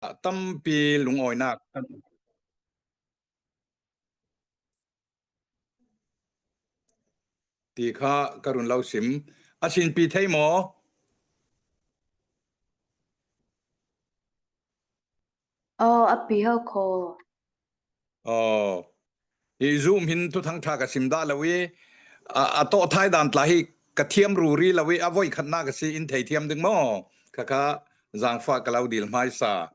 Tampi lungawinak kan ti kha ka run lo sim. A sinpi thei maw? Aw, a pi ho kho. Aw. Hi Zoom hin thuthang tha ka sim dah lo i a to thai dan tla hi ka thiam ru ri lo i a voi khat na ka si in thei thiam ding maw? Khakha zaangfa ka lo dil hmaisa.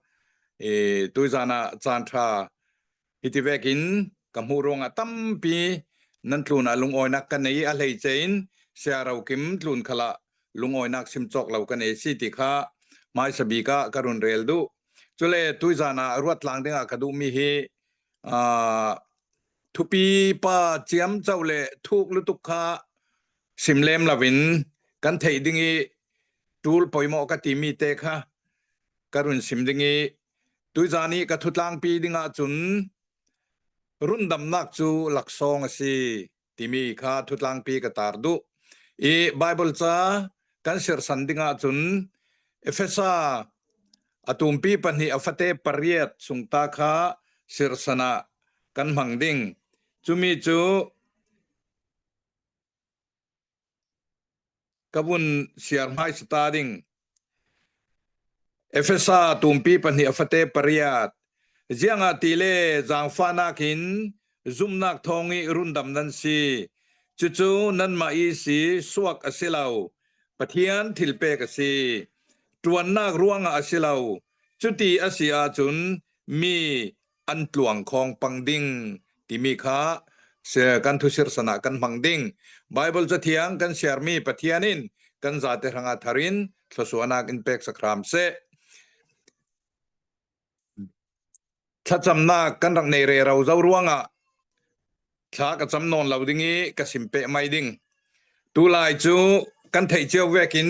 E tuizan ah caan tha hiti vek in ka hmuh ruangah tampi nan tlun ah lungawinak ka nei a hlei cein siaro kim tlun khala lungawinak sim cawk lo ka nei si ti kha hmaisa bik ah ka run rel duh. Cule tuizan ah ruat tlang dingah ka duhmi hi thupi pa ciam co le thuk lutuk kha sim lem loin kan theih ding i tul poimawh ka timi te kha ka run sim ding i tuizan i ka thutlangpi dingah cun rundamnak cu laksawng a si timi kha thutlangpi ka tar duh. I Bible ca kan sersan ding ahcun Efesa a tumpi pahnih a fate pariat chung ta kha sersan ah kan hmang ding. Cumi cu Ka vun siar hmaisa ta ding. Efesa tumpi pahnih a fate pariat. Ziangah ti le zaangfahnak in zumhnak thawng i rundam nan si. Cucu nanmah i si suak a si lo. Pathian thilpek a si. Ṭuannak ruangah a si lo. Cuti a si ahcun mi an tluang khawng pang ding timi kha kan thusirsan ah kan hmang ding. Bible cathiang kan siarmi Pathian in kan zate hrangah thar in thluasuanak in pek sakram seh. Thlacamnak kan rak nei re ro zo ruangah thla ka cam nawn lo ding i ka sim peh mai ding. Tu lai cu kan theih cio vekin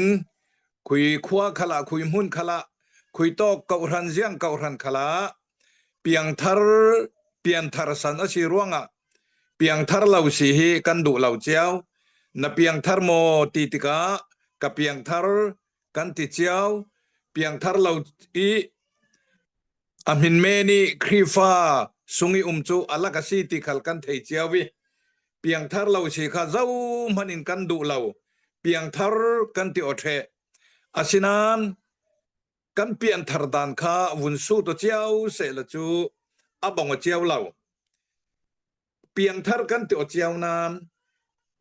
khui khua khala khui hmun khala khui tawk kohhran ziang kohhran khala piangthar pianthar san a si ruangah piangthar lo si hi kan duh lo cio. Na piangthar maw ti tikah ka piangthar kan ti cio. Piangthar lo i A hmin men i Khrihfa sung i um cu a lak a si ti khal kan thei cio i piangthar lo si kha zohmanh in kan duh lo. Piangthar kan ti awṭheh. Asinain kan pianthar dan kha vun su to cio sehla cu a bong a cio lo. Piangthar kan ti aw cio nain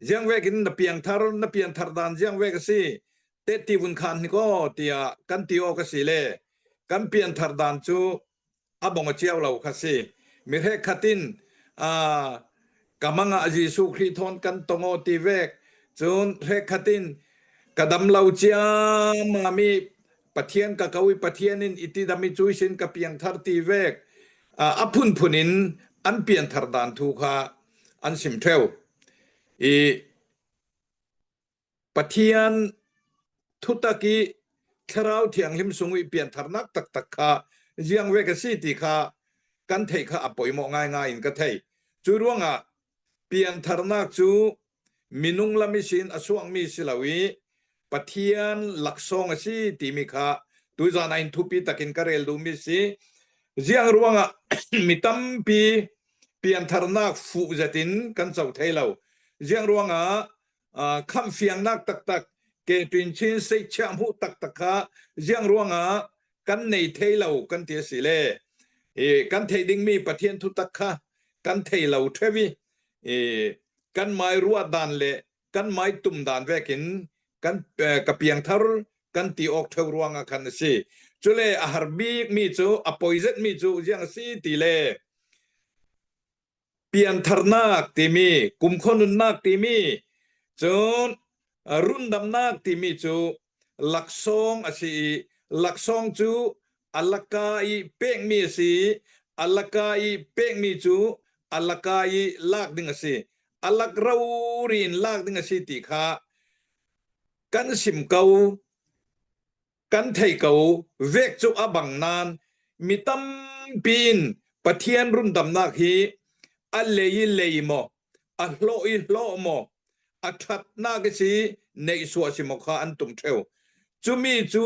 ziangvek in na piangthar na pianthar dan ziangvek a si tehti vun khan ni kaw tiah kan ti awk a si le kan pianthar dan cu a bong a cio lo kha si. Mi hrek in ka mang ah Jesuh Khrih thawn kan tong aw ti vek cun hrek khat in ka dam lo ciammam i Pathian ka ko i Pathian in i ti dam i cui sin ka piangthar ti vek a phunphun in an pianthar dan thu kha an sim theo i Pathian thutak i Thlarau Thianghlim sung i piantharnak taktak kha ziang ve ka si ti kha kan theih kha a poimawh ngaingai in ka thei. Cu ruangah piantharnak cu minung lam i sin a suangmi si lo i Pathian laksawng a si timi kha tuzan ah in thupi takin ka rel duhmi si. Ziang ruangah mi tampi piantharnak fuh zet in kan co thei lo. Ziang ruangah khamh fiangnak taktak ke ṭin chin seihchiah hmuh taktak kha ziang ruangah kan nei thei lo kan ti a si le kan theih dingmi Pathian thutak kha kan thei lo ṭheu i kan mai ruah dan le kan mai tum dan vekin kan ka piangthar kan ti awk ṭheu ruangah khan a si. Cule a har bik mi cu a poizet mi cu ziang a si ti le piantharnak timi kumkhua nunnak timi cun rundamnak timi cu laksawng a si i laksawng cu a laka i pekmi a si i a laka i pekmi cu a laka i lak ding a si a lak rori in lak ding a si ti kha kan sim ko Kan thei ko, vek cu a bang nain mi tampi in Pathian rundamnak hi a lei i lei maw, a hlawh i hlawh maw, a ṭhatnak i si neihsuah si maw kha an tum ṭheo. Cumi cu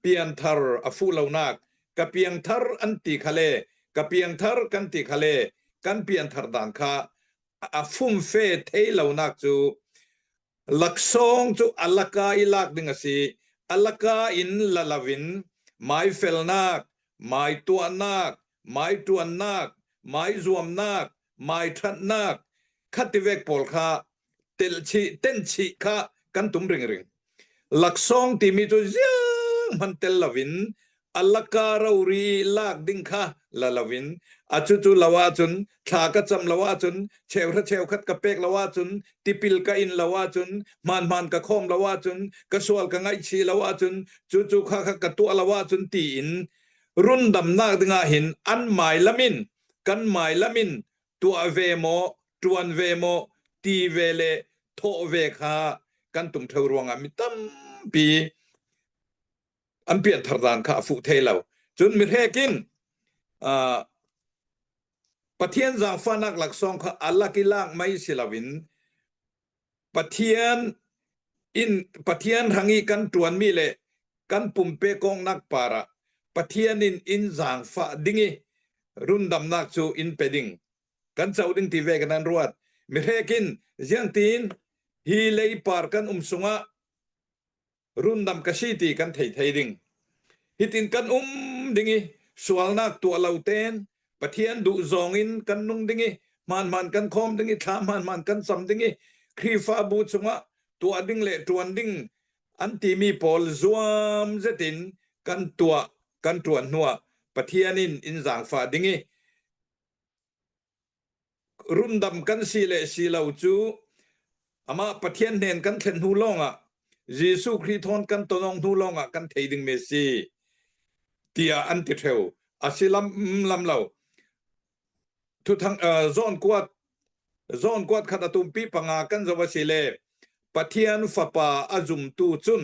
pianthar a fuh lonak. Ka piangthar an ti kha le ka piangthar kan ti kha le kan pianthar dan kha a fumfe thei lonak cu laksawng cu a laka i lak ding a si. A laka in la loin mai felnak, mai tuahnak, mai ṭuannak, mai zuamnak, mai ṭhatnak khativek pawl kha telhchih tenhchih kha kan tum ringring. Laksawng timi cu ziang hmanh tel loin a laka rori lak ding kha la loin a cucu lo ahcun thla ka cam lo ahcun cheuhra cheukhat ka pek lo ahcun tipil ka in lo ahcun hmaanhmaan ka khawm lo ahcun ka sual ka ngaihchih lo ahcun cucu kha kha ka tuah lo ahcun tiin rundamnak dingah hin an mai lamin kan mai lamin tuah ve maw ṭuan ve maw ti ve le thawh ve kha kan tum ṭheo ruangah mi tampi an pianthar dan kha a fuh thei lo. Cun mihrek in uh, Pathian zaangfahnak laksawng kha a lak i lak mai si loin Pathian in Pathian hrang i kan ṭuanmi le kan pumpe kongnak par ah Pathian in in zaangfah ding i rundamnak cu in pe ding. Kan co ding ti ve kan an ruat. Mihrek in ziangtin hi lei par kan um sungah rundam ka si ti kan thei thei ding. Hitin kan um ding i sualnak tuah lo ten Pathian duh zawng in kan nung ding i hmaanhmaan kan khawm ding i thla hmaanhmaan kan cam ding i Khrihfabu chungah tuah ding le ṭuan ding an timi pawl zuam zetin kan tuah kan ṭuan hnuah Pathian in in zaangfah ding i rundam kan si le si lo cu amah Pathian hnen kan thlen hnu lawngah Jesuh Khrih thawn kan tonong hnu lawngah kan thei ding mi si tiah an ti theo a si lam lam lo thuthang zawn kuat zawn kuat khat atum pi panga kan zo a si le Pathian fapa a zumtu cun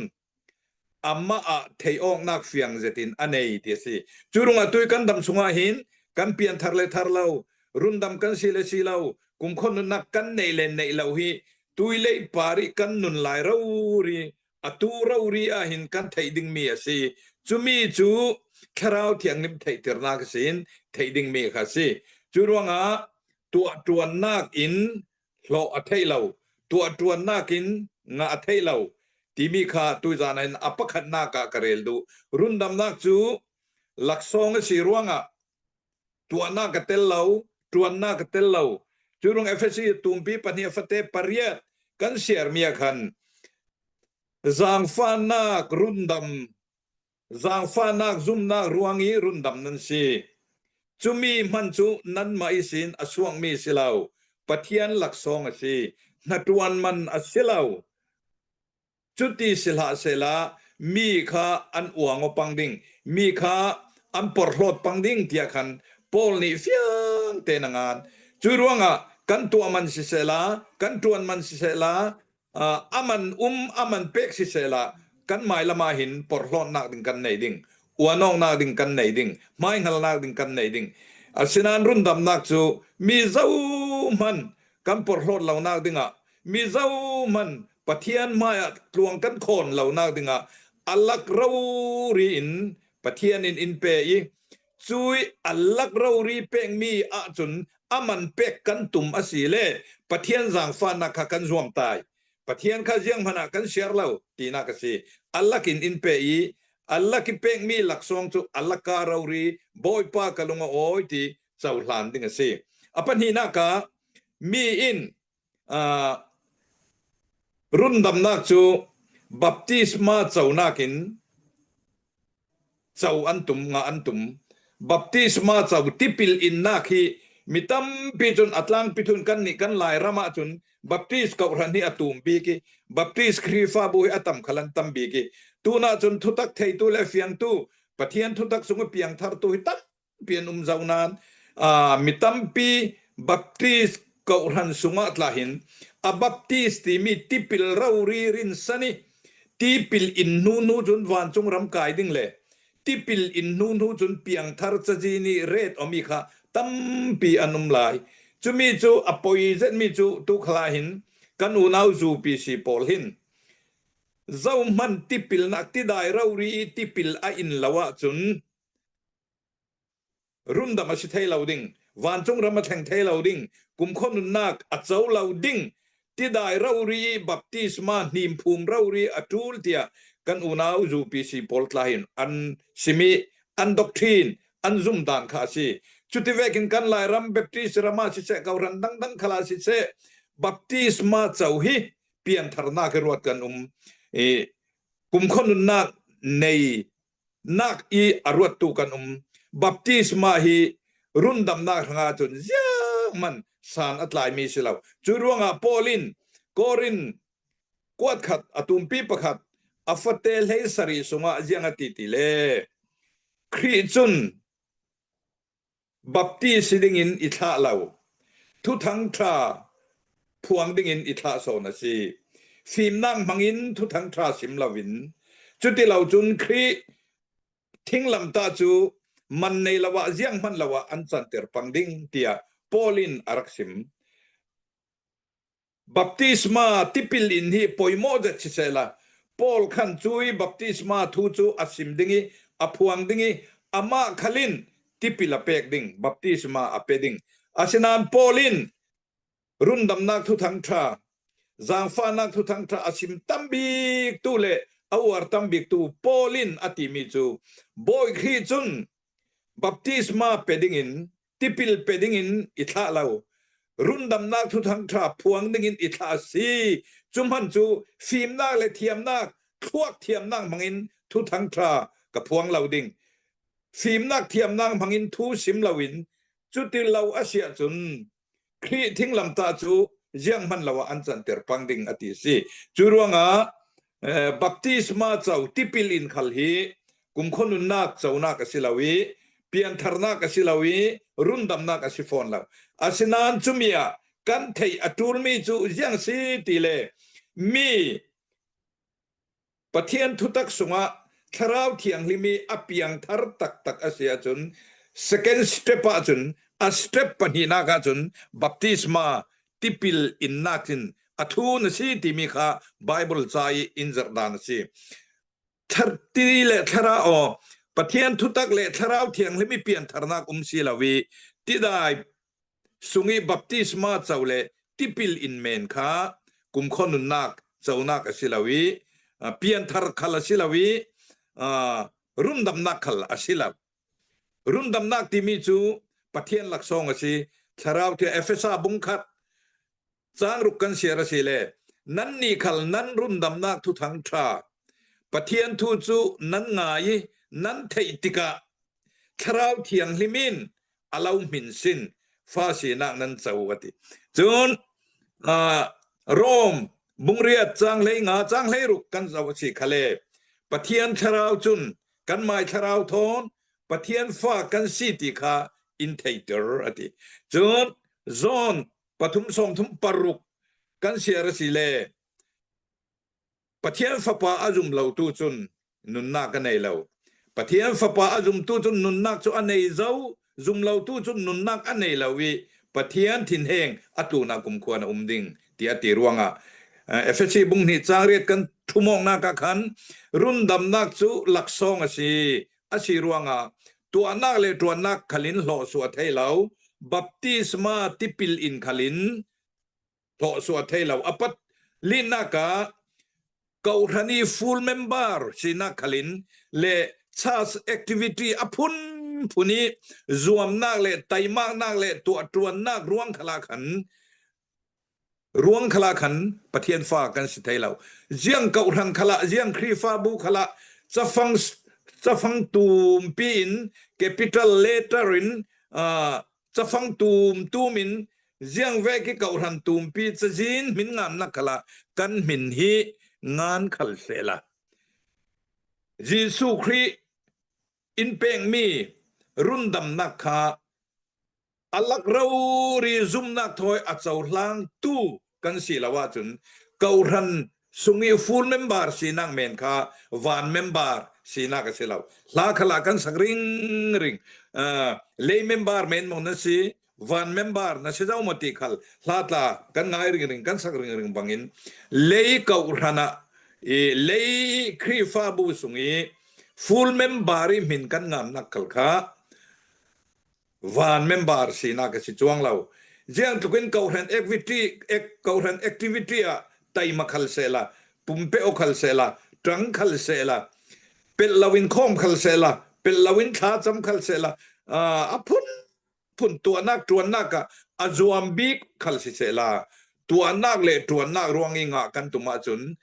amah ah thei awknak fiang zetin a nei ti a si. Cu rungah tui kan dam chungah hin kan pianthar le thar lo, rundam kan si le si lo, kumkhua nunnak kan neih le neih lo hi tui lei par i kan nun lai rori atu rori ah hin kan theih dingmi a si. Cumi cu thlarau thianghlim theihternak a si in theih dingmi kha a si. Cu ruangah tuah ṭuannak in hlawh a theih lo, tuahṭuannak in nga a theih lo timi kha tuzan ah hin a pakhatnak ah ka rel duh. Rundamnak cu laksawng a si ruangah tuahnak a tel lo, ṭuannak a tel lo. Cu rung Efesi tumpi pahnih fate pariat kan siarmi ah khan zaangfahnak rundam Zaangfahnak zumhnak ruang i rundam nan si. Cumi hman cu nanmah i sin a suangmi si lo, Pathian laksawng a si, hnaṭuan man a si lo. Cuti si hlah sehla mi kha an uang aw pang ding, mi kha an porhlawt pang ding tiah khan Paul nih fiang tein a ngan. Cu ruangah kan tuah man sisehla, kan ṭuan man sisehla, aman um aman pek sisehla kan mailam ah hin porhlawtnak ding kan nei ding uanawknak ding kan nei ding hmaihngalnak ding kan nei ding asinain rundamnak cu mi zohman kan porhlawt lonak dingah mi zohman Pathian hmaiah tluang kan khawn lonak dingah alak rori in Pathian in in pe i cui alak rori pekmi ahcun aman pek kan tum a si le Pathian zaangfahnak kha kan zuam tai. Pathian kha ziang hmanh ah kan siar lo tinak a si. Alak in in pe i alak i pekmi laksawng cu alaka rori Bawipa ka lung a awi ti cohlan ding a si. A pahnihnak ah mi in uh, rundamnak cu baptisma conak in co an tum nga an tum baptisma co tipil innak hi mi tampi cun a tlangpi thun kan nih kan lai ram ah cun baptist kohhran hi a tum bik i baptist khrihfabu hi a tam khal an tam bik i tunah cun thutak theitu le fiangtu pathian thutak sung i piangthar tu hi tam pian um zau nain mi tampi Baptist kohhran sungah tlahin a Baptist timi tipil rori rin san i tipil in hnu hnu cun vancung ram kai ding le tipil in hnu hnu cun piangthar cazi nih ret omi kha tampi an um lai. Cumi cu a poi zetmi cu tukhala hin kan unau zupi si pawl hin zohman tipilnak tidai rori i tipil a in lo ahcun. Rundam a si thei lo ding, vancung ram a thleng thei lo ding, kumkhua nunnak a co lo ding, tidai rori baptisma hnimphum rori a ṭul tiah kan unau UPC pawl tlahin an simi an doctrine an zum dan kha a si. Cuti vekin kan Lairam Baptist ram ah siseh kohhran dangdang khala siseh baptisma co hi piantharnak i ruat kan um i kumkhua nunnak nei nak i a ruattu kan um. Baptisma hi rundamnak hrangah cun ziang man san a tlaimi si lo. Cu ruangah Paul in Korin kuat khat a tumpi pakhat a fate hlei sarih sungah ziang a ti ti le Khrih cun Baptist si dingin i thlah lo. Thuthang ṭha phuang dingin i thlah sawn a si. Fimnak hmangin thuthang ṭha sim loin cuti lo cun Khrih thinglamtah cu man nei lo ah ziang hmanh lo ah an canter pang ding tiah Paul in a rak sim. Baptisma tipil in hi poimawh zet siseh la Paul khan cu i baptisma thu cu a sim ding i a phuang ding i amah khalin tipil a pek ding baptisma a pe ding. Asinain Paul in rundamnak thuthang ṭha zaangfahnak thuthang ṭha a sim tam bik tu le a uar tam bik tu Paul in a timi cu Bawi Khrih cun baptisma pe dingin tipil pe dingin i thlah lo rundamnak thuthang ṭha phuang dingin i thlah si cu hman cu fimnak le thiamnak thluak thiamnak hmangin thuthang ṭha ka phuang lo ding fimnak thiamnak hmangin thu sim loin cuti lo a si ahcun Khrih thinglamtah cu ziang hman lo ah an canter pang ding a ti si. Cu ruangah baptisma co tipil in khal hi kumkhua nunnak conak a si lo i piantharnak a si lo i rundamnak a si fawn lo. Asinain cumi ah kan theih a ṭulmi cu ziang si ti le mi Pathian thutak sungah Thlarau Thianghlim i a piangthar taktak a si ahcun second step ahcun a step pahnihnak ahcun baptisma tipil innak in a thu na si timi kha Bible ca i in zarh dan a si. Ti le thlarau aw Pathian thutak le Thlarau Thianghlim i piantharnak um si lo i tidai sung i baptisma co le tipil in men kha kumkhua nunnak conak a si lo i pianthar khal a si lo i rundamnak khal a si lo. Rundamnak timi cu Pathian laksawng a si. Thlarau thiang Efesa bung khat Caang ruk kan siar a si le nannih khal nan rundamnak thuthang ṭha Pathian thu cu nan ngai i nan theih tikah Thlarau Thianghlim in a lo hmin sin fa sinak nan co a ti. Cun uh, Rom bungriat caang 15 caang 16 kan zoh a si khale Pathian Thlarau cun kan mai Thlarau thawn Pathian fa kan si ti kha in theiter a ti. Cun John pathum sawm thum paruk kan siar a si le Pathian fapa a zum lotu cun nunnak a nei lo. Pathian fapa a zumtu cun nunnak cu a nei zo, zum lotu cun nunnak a nei lo i Pathian thinheng a tlunak kumkhua na um ding tiah ti ruangah Efesi bung hnih caang riat kan thumawknak ah khan rundamnak cu laksawng a si. A si ruangah tuahnak le ṭuannak khalin hlawh su a thei lo. Baptisma tipil in khalin hlawh su a thei lo. A pat linak ah kohhran i full member sinak khalin le church activity a phunphun i zuamnak le teimaknak le tuahṭuannak ruang khala khan Ruang khala khan Pathian fa kan si thai lo. Ziang kohhran khala, ziang Khrihfabu khala cafang cafang tum pi in capital letter in uh, cafang tum tum in ziang ve ki kohhran tum pi cazin min ngan na khala kan min hi ngan khal se la. Jesuh Khrih in pekmi rundamnak kha A lak rori zumhnak thawi a cohlangtu kan si lo ahcun kohhran sung i full member sinak men kha van member sinak a si lo. Hla khala kan sak ring ring. Uh, lei member men mong na si, van member na si zau ma ti khal hla tla kan ngai ring ring kan sak ring ring bangin lei kohhran ah i lei Khrihfabu sung i full member i min kan ngam nak khal kha. Van member sinak a si cuang lo. Ziang tluk in kohhran activity kohhran activity ah taima khal sehla, pumpe o khal sehla, ṭang khal sehla, pelh lo in khawm khal sehla, pelh lo in thla cam khal sehla, a phun phun tuahnak ṭuannak ah a zuam bik khal si sehla, tuahnak le ṭuannak ruang i ngah kan tum ahcun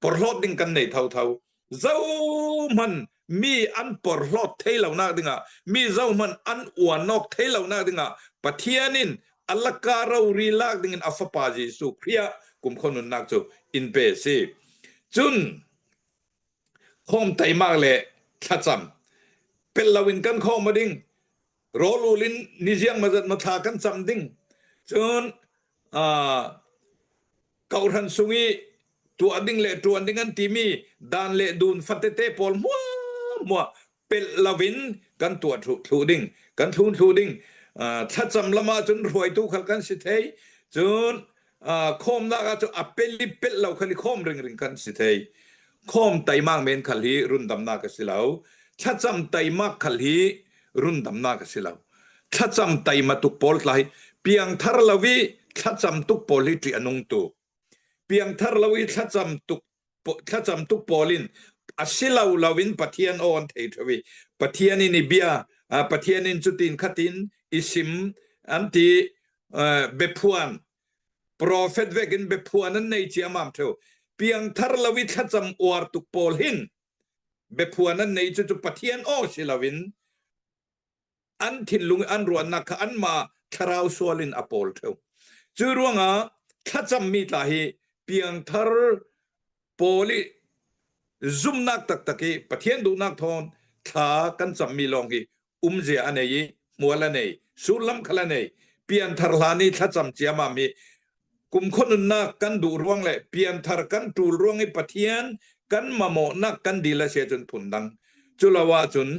porhlawt ding kan nei thotho. Zohman mi an porhlawt thei lonak dingah mi zohman an uanawk thei lonak dingah Pathian in alaka rori lak dingin a fapa Jesuh Khrih ah kumkhua nunnak cu in pe si. Cun khawm teimak le thlacam pel loin kan khawm ding rawl ul in niziang mazat mathla kan cam ding cun Kohhran sung i tuah ding le ṭuan ding an timi dan le dun fatete pawl hmuahhmuah pelh loin kan tuah thlu ding, kan thlun thlu ding. Thlacam lam ah cun hruaitu khal kan si thei. Cun khawmnak ah cun a pel i pelh lo khal i khawm ringring kan si thei. Khawm teimak men khal hi rundamnak a si lo. Thlacam teimak khal hi rundamnak a si lo. Thlacam teima tuk pawl tla hi piangthar lo i thlacam tuk pawl hi ṭih a nung tu. Piangthar lo i thlacam tuk thlacam tuk pawl in a si lo lo in Pathian aw an thei ṭheo i Pathian in i bia Pathian in cutin khatin i sim an ti biaphuan profet vek in biaphuan an nei ciamam ṭheo. Piangthar lo i thlacam uar tuk pawl hin biaphuan an nei cu cu Pathian aw si lo in an thinlung an ruahnak kha anmah thlarau sual in a pawl ṭheo. Cu ruangah thlacammi tla hi piangthar pawl i zumhnak taktak i Pathian duhnak thawn thla kan cammi lawng hi umzia a nei i hmual a nei, sullam khal a nei. Pianthar hlan i thlacam ciamam hi kumkhua nunnak kan duh ruang le pianthar kan ṭul ruang i Pathian kan mamawhnak kan dil a si ahcun phundang. Cu lo ahcun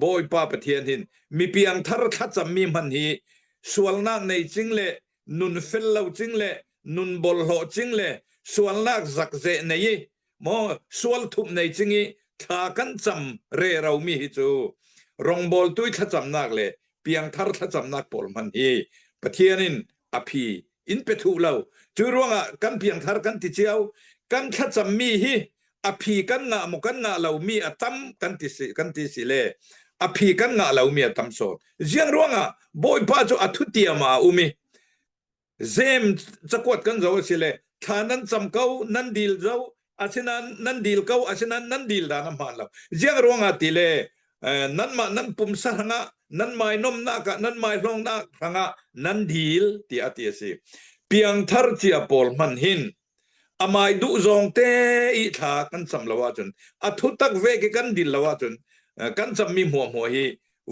Bawipa Pathian hin mi piangthar thlacammi hman hi sualnak nei cing le nun fel lo cing le nun bolhlawh cing le sualnak zakzeh nei i maw sual thup nei cing i thla kan cam rero mi hi cu rongbawltu thlacamnak le piangthar thlacamnak pawl hman hi Pathian in a phi in pe thuh lo. Cu ruangah kan piangthar kan ti cio kan thlacammi hi a phi kan ngah maw kan ngah lo mi a tam kan ti si kan ti si le a phi kan ngah lo mi a tam sawn. Ziang ruangah Bawipa cu a thutiam ah a um i Zem cakuat kan zo a si le thla nan cam ko nan dil zo asinain nan dil ko asinain nan dil dan a hmaan lo ziang ruangah ti le nanmah nan pumsa hrangah nan mai nomnak ah nan mai hlongnak hrangah nan dil tiah ti a si piangthar cia pawl hman hin amai duh zawng te i thla kan cam lo ahcun a thutak ve ke kan dil lo ahcun kan cammi hmuahhmuah hi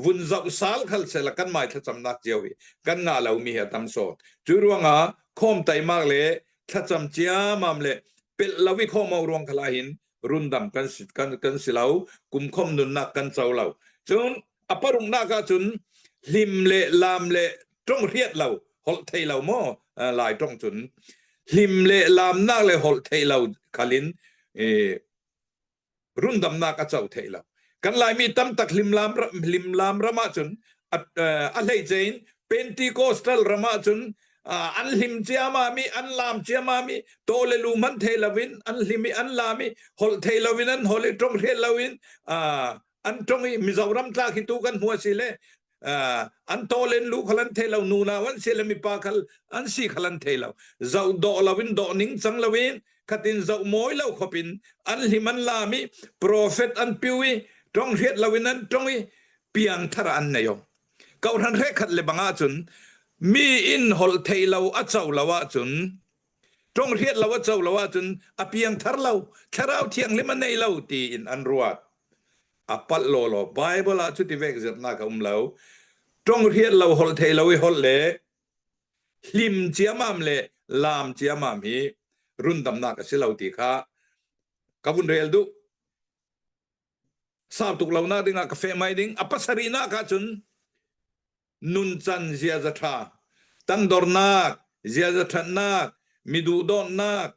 vun zoh sal khal sela kan mai thlacamnak cio hi kan ngah lomi hi a tam sawn cu ruangah khawm taimak le thlacam ciamam le pelh lo i khawm ruang khala hin rundam kan si kan kan si lo kumkhom nunnak kan co lo cun a parungnak ah cun hlim le lam le tong hriat lo holh thei lo maw lai tong cun hlim le lamnak le holh thei lo khalin rundamnak a co thei lo kan laimi tamtak hlimlam hlimlam ram ah cun a hleice in Pentecostal ram ah cun an hlim ciamami an lam ciamami to le lu man thei loin an hlim i an lam i holh thei loin an holh i tong hrial loin an tong i Mizoram tla khi tu kan hmu a si le an tawlen lu khal an thei lo nu nau an si le mipa khal an si khal an thei lo zoh dawh lo in dawh ning cang lo in khatin zoh mawi lo khop in an hlim an lam i profet an piu i tong hriat lo in an tong i piang thar an nei o kohhran hre khat le bang ahcun mi in holh thei lo a co lo ahcun tong hriat lo a co lo ahcun a piang thar lo thlarau thianghlim a nei lo ti in an ruat a palh law law Bible ah cuti vek zirhnak a um lo tong hriat lo holh thei lo i holh le hlim ciamam le laam ciamam hi rundamnak a si lo ti kha ka vun rel duh sau tuk lo nak ding ah ka feh mai ding a pasarihnak ah cun nuncan ziaza ṭha, tangdornak, ziaza ṭhatnak, mi duhdawtnak,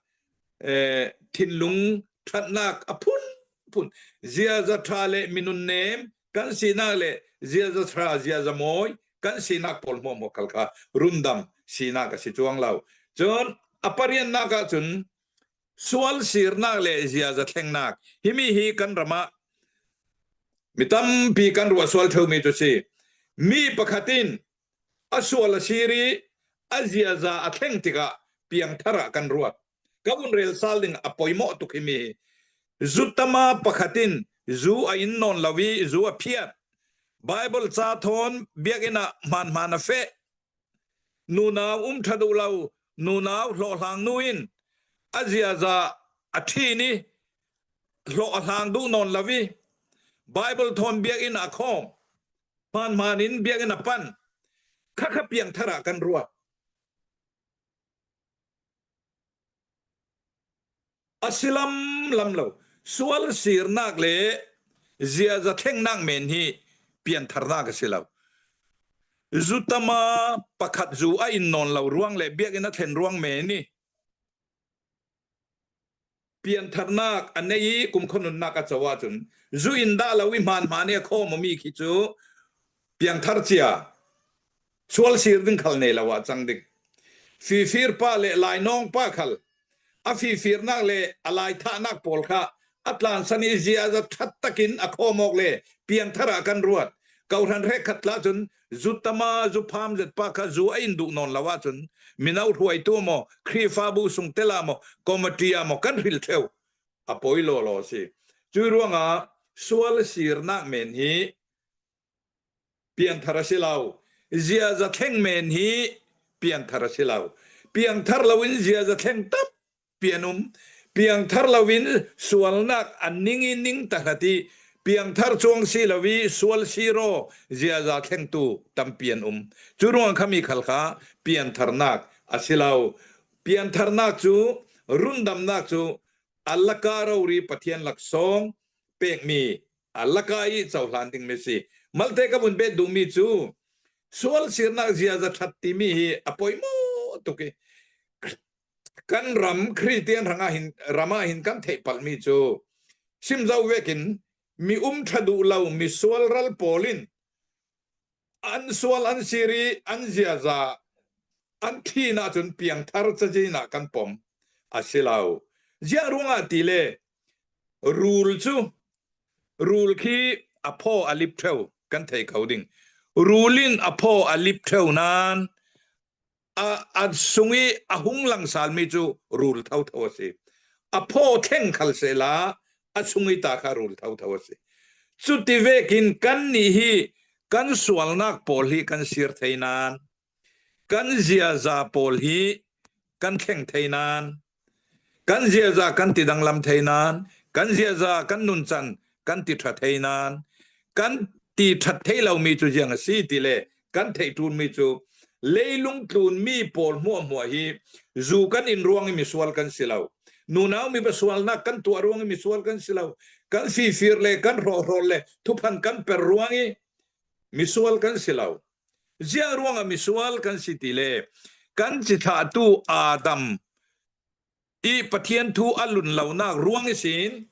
eh, thinlung ṭhatnak a phunphun ziaza ṭha le minun nem kan sinak le ziaza ṭha ziaza mawi. Kan sinak pawl hmuahhmuah khal kha rundam sinak a si cuang lo. Cun a pariannak ah cun sual sirnak le ziaza thlengnak himi hi kan ram ah mi tampi kan ruah sual theumi cu si. Mi pakhat in a sual a sir i a ziaza a thleng tikah piangthar ah kan ruat. Ka vun rel sal ding a poimawh tuk himi hi. Zutama pakhat in zu a in nawn lo i zu a phiat. Bible ca thawn biakinn ah hmaan-hmaan a feh. Nunau um ṭha duh lo, nunau hlawhhlang nu in a ziaza a ṭhin i hlawh a hlang duh nawn lo i Bible thawn biakinn ah khawm. Hmaanhmaan in biakinn a panh. Khakha piangthar ah kan ruat. A si lam lam lo. Sual sirnak le ziaza thlengnak men hi piantharnak a si lo. Zutama pakhat zu a in nawn lo ruang le biakinn a thlen ruang men i piantharnak a nei i kumkhua nunnak a co ahcun zu in dah lo i hmaanhmaan i a khawm mi khi cu piangthar cia sual sir ding khal nei lo ah cang ding. Fifir pa le lainawng pa khal a fifirnak le a lai thahnak pawl kha a tlansan i ziaza ṭhat takin a khawm awk le piangthar ah kan ruat. Kohhran hrekhat tla cun zutama zupham zetpa kha zu a in duh nawn lo ahcun mino hruaitu maw Khrihfabu sungtel ah maw committee ah maw kan hril theu a poi lawlaw si. Cu ruangah sual sirnak men hi pianthar a si lo. Ziaza thleng men hi pianthar a si lo. Piangthar loin ziaza thleng tam pian um. Piangthar loin sualnak an ning i ning tahrat i piangthar chuang si lo i sual siro ziaza thlengtu tampi an um. Cu ruang kha mi khal kha piantharnak a si lo. Piantharnak cu rundamnak cu allaka rori Pathian laksawng pekmi alaka i cohlan dingmi si. Malte ka vun bet duhmi cu sual sirnak ziaza ṭhat timi hi a poi maw tuk i kan ram Christian rang ah hin ram ah hin kan theih palhmi cu simzo vekin mi um ṭha duh lo mi sual ral pawl in an sual an sir i an ziaza an thin ahcun piangthar cazin ah kan pom a si lo. Ziah ruangah ti le rul cu rul khi a phaw a lip ṭheo kan thei ko ding. Rul in a phaw a lip ṭheo nain a, a sung i a hung lang salmi cu rul thotho a si. A phaw thleng khal sehla a chung i ta kha rul thotho a si. Cuti vekin kan nih hi kan sualnak pawl hi kan sir thei nain kan ziaza pawl hi kan thleng thei nain Kan ziaza kan ti danglam thei nain, kan ziaza kan nuncan kan ti ṭha thei nain, kan ti ṭhat thei lomi cu ziang a si ti le kan theih ṭunmi cu leilung tlunmi pawl hmuahhmuah hi zu kan in ruang i misual kan si lo. Nunau mi sualnak kan tuah ruang i misual kan si lo. Kan fifir le kan hrawhhrawl le thuphan kan per ruang i misual kan si lo. Ziah ruangah misual kan si ti le kan cithlahtu Adam i Pathian thu a lun lonak ruang i sin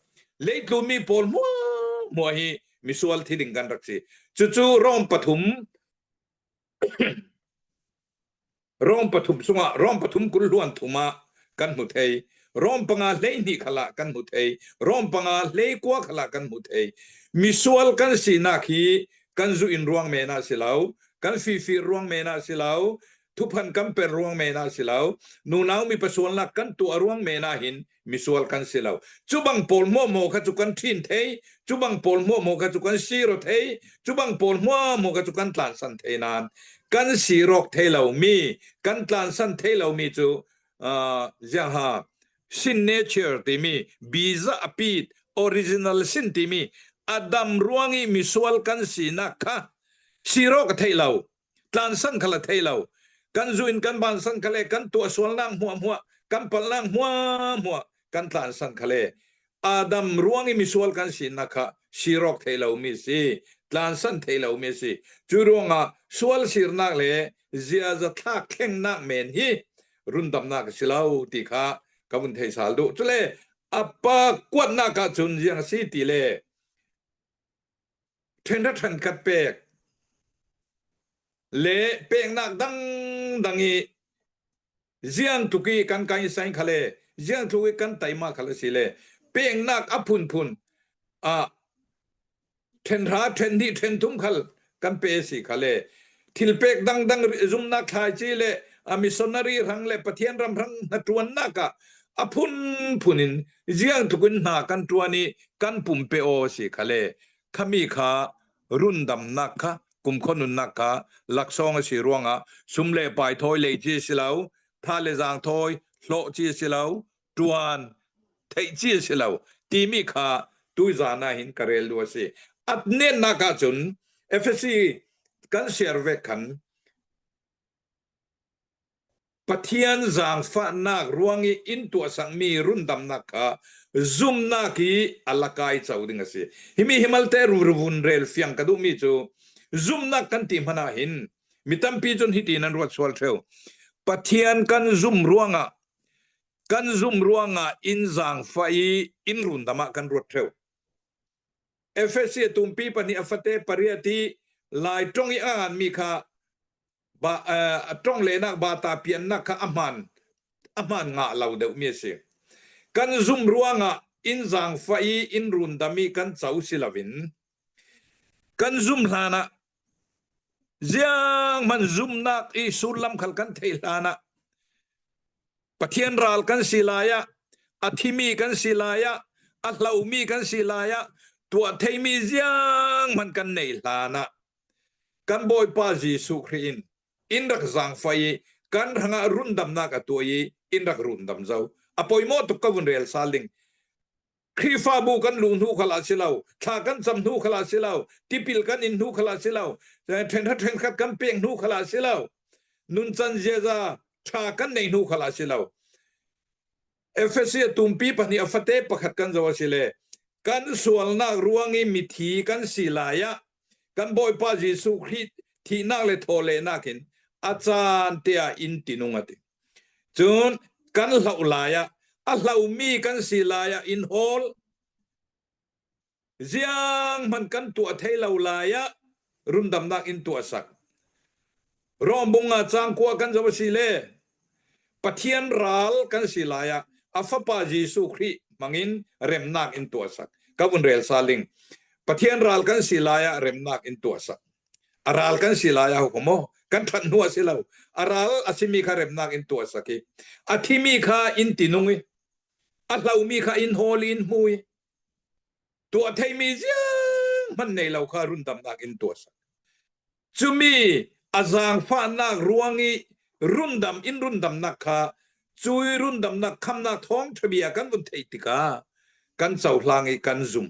leitlumi pawl hmuahhmuah hi misual thi ding kan rak si. Cucu Rom pathum Rom pathum chungah Rom pathum 20 hluan thum ah kan hmu thei. Rom panga 12 khal ah kan hmu thei. Rom panga 19 khal ah kan hmu thei. Misual kan sinak hi kan zu in ruang men ah si lo, kan fifir ruang men ah si lo, thuphan kan per ruang men ah si lo, nunau mi pasualnak kan tuah ruang men ah hin misual kan si lo. Cu bang pawl hmuahhmuah kha cu kan ṭhin thei, cu bang pawl hmuahhmuah kha cu kan siro thei, cu bang pawl hmuahhmuah kha cu kan tlansan thei nain kan sirawk thei lomi, kan tlansan thei lomi cu uh, ziangha sin nature timi biza apit original sin timi Adam ruang i misual kan sinak kha siro ka thei lo tlansan kha la thei lo kan zu in kan vansan kha le kan tuah sualnak hmuahhmuah kan palhnak hmuahhmuah kan tlansan kha le Adam ruang i misual kan sinak kha sirok thei lomi si tlansan thei lomi si cu ruangah sual sirnak le ziaza thlak thlengnak men hi rundamnak a si lo ti kha ka vun thei sal duh cule apa kuatnak ah cun ziang a si ti le ṭhen ṭhen khat pek. Le peknak dangdang i ziang tluk i kan kai sain kha le ziang tluk i kan teima khal a si le peknak a phunphun ah ṭhenhra ṭhenhnih ṭhenthum khal kan pe si kha le thil pek dangdang zumnak thlaici le a missionary hrang le Pathian ram hrang hnaṭuannak ah a phunphun in ziang tluk in hna kan ṭuan i kan pumpe aw si kha le khami kha rundamnak kha kumkhua nunnak kha laksawng a si ruangah sum le pai thawi lei ci si lo tha le zaang thawi hlawh ci si lo ṭuan theih ci a si lo timi kha tuizan ah hin ka rel duh a si. At nennak ahcun Efesi kan share ve khan Pathian zaangfahnak ruang i in tuahsakmi rundamnak kha zumnak i a lakai co ding a si. Himi himalte ruvun rel fiang ka duhmi cu zumnak kan ti hmanh ah hin mi tampi cun hiti nan ruat sual ṭheo. Pathian kan zum ruangah kan zum ruangah inn zaangfah i inn rundam ah kan ruat ṭheo. Efesi a tumpi pahnih a fate pariat i Lai ṭong i a nganmi kha ba a ṭong lehnak bata piannak kha a hmaan a hmaan ngah lo deuhmi a si. Kan zum ruangah inn zaangfah i inn rundam i kan co si loin kan zum hlan ah ziang hmanh zumnak i sullam khal kan theih hlan ah Pathian ral kan si lai ah a thimi kan si lai ah a hlomi kan si lai ah tuah theimi ziang hmanh kan neih hlan ah kan Bawipa Jesuh Khrih in in rak zaangfah i kan hrangah rundamnak a tuah i in rak rundam zo. A poimawh tuk ka vun rel sal ding. Khrihfabu kan luh hnu khal ah si lo, thla kan cam hnu khal ah si lo, tipil kan in hnu khal ah si lo, ṭhenkhat ṭhenkhat kan pek hnu khal ah si lo, nuncan ziaza ṭha kan neih hnu khal ah si lo. Efesi a tumpi pahnih a fate pakhat kan zoh a si le kan sualnak ruang i mithi kan si lai ah kan Bawipa Jesuh Khrih thihnak le thawhlehnak in a caan te ah in tinung a ti. Cun kan hloh lai ah a hlomi kan si lai ah in hawl Ziang hmanh kan tuah thei lo lai ah rundamnak in tuah sak. Rom bung ah cangkua kan zoh a si le Pathian ral kan si lai ah a fapa Jesuh Khrih hmangin remnak in tuah sak. Ka vun rel saling. Pathian ral kan si lai ah remnak in tuah sak. A ral kan si lai ah hukum maw? Kan that hnu a si lo. A ral a simi kha remnak in tuah sak i a thimi kha in tinung i a hlomi kha in hawl in hmu i tuah theimi ziang hmanh nei lo kha rundamnak in tuah sak. Cumi a zaangfahnak ruang i rundam in rundamnak kha cui rundamnak khamnak thawngṭha bia kan vun theih tikah kan cohlang i kan zum.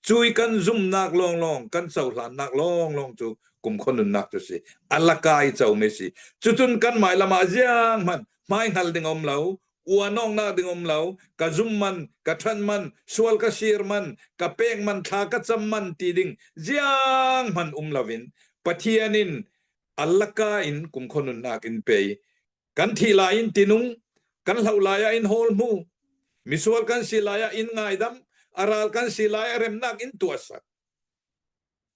Cui kan zumnak lawnglawng kan cohlannak lawnglawng cu kumkhua nunnak cu si. Alaka i comi si. Cucun kan mah lam ah ziang hmanh hmai hngal ding um lo, uanawknak ding um lo, ka zum man, ka ṭhan man, sual ka sir man, ka pek man, thla ka cam man ti ding ziang hmanh um loin Pathian in allaka in kumkhua nunnak in pe kan thi lai in tinung kan hloh lai ah in hawl hmu misual kan si lai ah in ngaidam a ral kan si lai ah remnak in tuah sak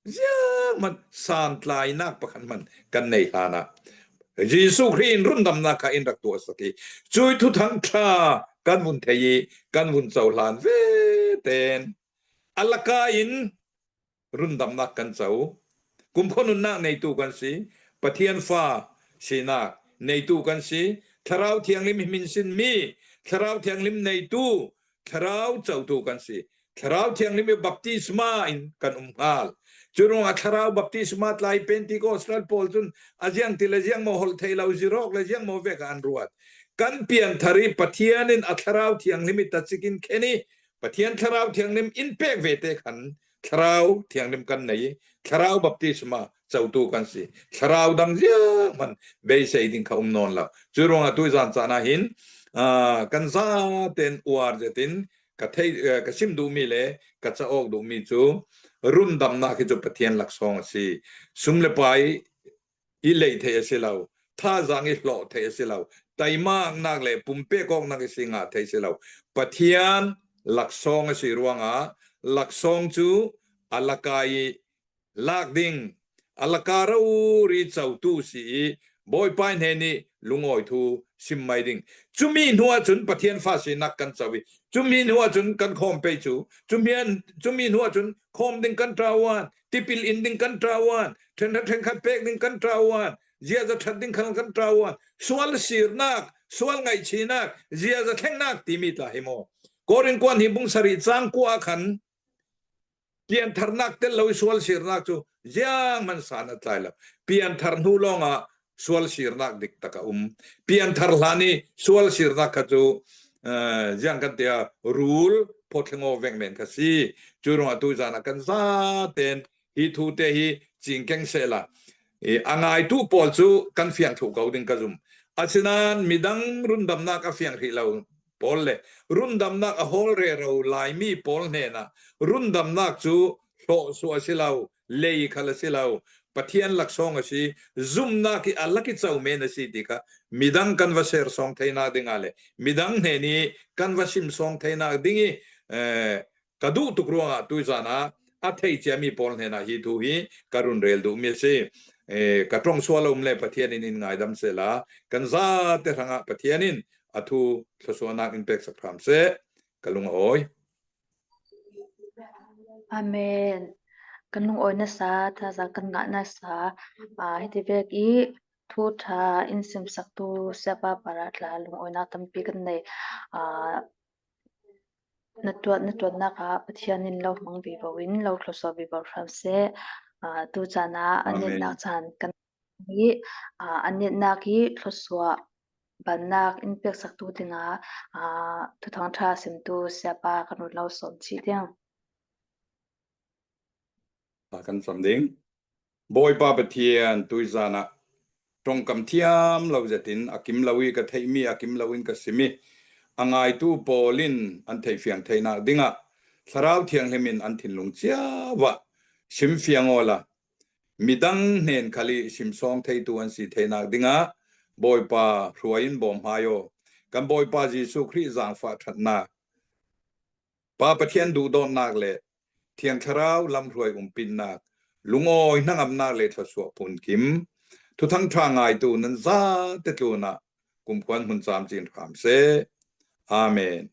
Ziang hmanh santlainak pakhat hmanh kan nei hlan ah Jesuh Khrih in rundamnak kha in rak tuah sak i cui thuthang ṭha kan vun thei i kan vun cohlan ve ten alaka in rundamnak kan co. Kumkhua nunnak neitu kan si. Pathian fa sinak neitu kan si. Thlarau Thianghlim hi min sinmi Thlarau Thianghlim neitu Thlarau cotu kan si. Thlarau Thianghlim i baptisma in kan um hngal. Cu ruangah Thlarau baptisma tlai Pentecostal pawl cun a ziang ti le ziang maw holh thei lo zirok le ziang maw vek ah an ruat. Kan pianthar i Pathian in a Thlarau Thianghlim i tacik in khen i Pathian Thlarau Thianghlim in pek ve te khan Thlarau Thianghlim kan nei i Thlarau baptisma cotu kan si. Thlarau dang ziang hmanh beisei ding kha um nawn lo. Cu ruangah tu zan caan ah hin kan zaten uar zetin ka thei ka sim duhmi le ka caawk duhmi cu rundamnak hi cu Pathian laksawng a si. Sum le pai i lei thei a si lo. Thazaang i hlawh thei a si lo. Teimaknak le pumpek awknak i si ngah thei si lo. Pathian laksawng a si ruangah laksawng cu a laka i lak ding. Alaka rori cotu si i Bawipa hne nih lungawi thu sim mai ding. Cumi hnu ahcun Pathian fa sinak kan co i cumi hnu ahcun kan khawm pe cu cumi cumi hnu ahcun khawm ding kan ṭauan tipil in ding kan ṭauan ṭhenkhat ṭhenkhat pek ding kan ṭauan ziaza ṭhat ding khan kan ṭauan sual sirnak sual ngaihchihnak ziaza thlengnak timi tla hi maw Korin kuan hi bung sarih cang kua khan Piantharnak tel lo i sual sirnak cu ziang san a tlai lo. Pianthar hnu lawngah sual sirnak dik tak a um. Pianthar hlan i sual sirnak kha cu ziang kan tiah rul phawthlengaw veng men kha si. Cu ruangah tu zan ah kan za ten hi thu te hi cingkeng sehla. I a ngaitu pawl cu kan fiang thlu ko ding ka zum. Asinain midang rundamnak a fiang hrih lo pawl le rundamnak a hawl rero Laimi pawl hnenah rundamnak cu hlawhsuah a si lo, lei khal a si lo, Pathian laksawng a si, zumnak i a lak i co men a si ti kha midang kan va ser sawng theinak dingah le midang hnen i kan va sim sawng theinak ding i ka duh tuk ruangah tuizan ah a thei ciami pawl hnenah hi thu hi ka run rel duhmi a si. Ka tong sual um le Pathian in in ngaidam sela kan zate hrangah Pathian in a thu thluasuahnak in pek sak hram seh ka lung a awi. Amen. Kan lungawi nasa, thazaang kan ngah nasa. Hiti vek i thu ṭha in simsaktu siapa para tla lungawinak tampi kan nei. Na tuannak ah Pathian in lo hmang vivo in lo thluasuah vivo hram seh. Tucaan ah a netnak caan kan i a netnak hi thluasuah bannak in peksaktu dingah thuthang ṭha simtu sayapa kan run lo sawm chih ding. Kan cam ding. Bawipa Pathian tuizan ah ṭongkam thiam lo zetin a kim lo i ka theihmi a kim lo in ka sim i a ngaitu pawl in an theihfiang theihnak dingah Thlarau Thianghlim in an thinlung cio ah simfiang aw la midang hnen khal i simsawng theitu an si theihnak dingah Bawipa hruai in bawm hmai aw. Kan Bawipa Jesuh Khrih zaangfah ṭhatnak Pa Pathian duhdawtnak le Thiang Thlarau lamhruai umpinnak, lungawi hnangamnak le thluachuah phunkim, thuthang ṭha ngaitu nan zate tlun ah kumkhuan hmun camcin hram seh. Amen.